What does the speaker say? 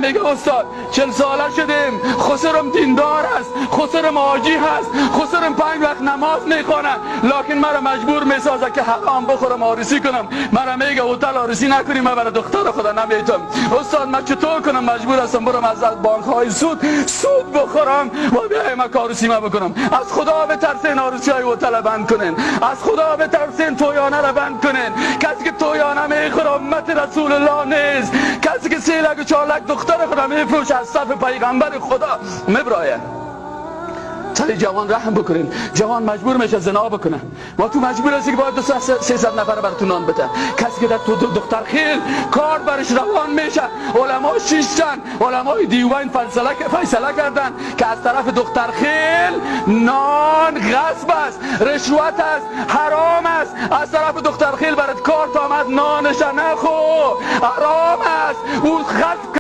میگه استاد 40 ساله شدیم، خسرم دیندار است، خسرم حاجی هست، خسرم 5 وقت نماز میخوانه، لکن مرا مجبور میسازه که حرام بخورم، عروسی کنم. مرا میگه هتل عروسی نکنی، من برای دختر خدا نمیتم. استاد من چطور کنم؟ مجبور هستم برم از بانک های سود بخورم و بیایم عروسی ما بکنم. از خدا بترسین، عروسی های هتل بند کنین. از خدا بترسین، تویانه را بند کنین. کسی که تویانه میخوره امت رسول الله نیست. کسی که 3 لک و 4 لک دختر خدا میفروشه از صف پیغمبر خدا مبرایه. سر جوان رحم بکنین. جوان مجبور میشه زنا بکنه و تو مجبور هستی که باید 200-300 نفر براتون نان بده. کسی که در تو دختر خیل کار برش روان میشه، علما شیشتن، علمای دیوان فیصله کردن که از طرف دختر خیل نان غصب است، رشوت است، حرام است. از طرف دختر خیل برات کارت آمد، نانش نخو، حرام است. او غصب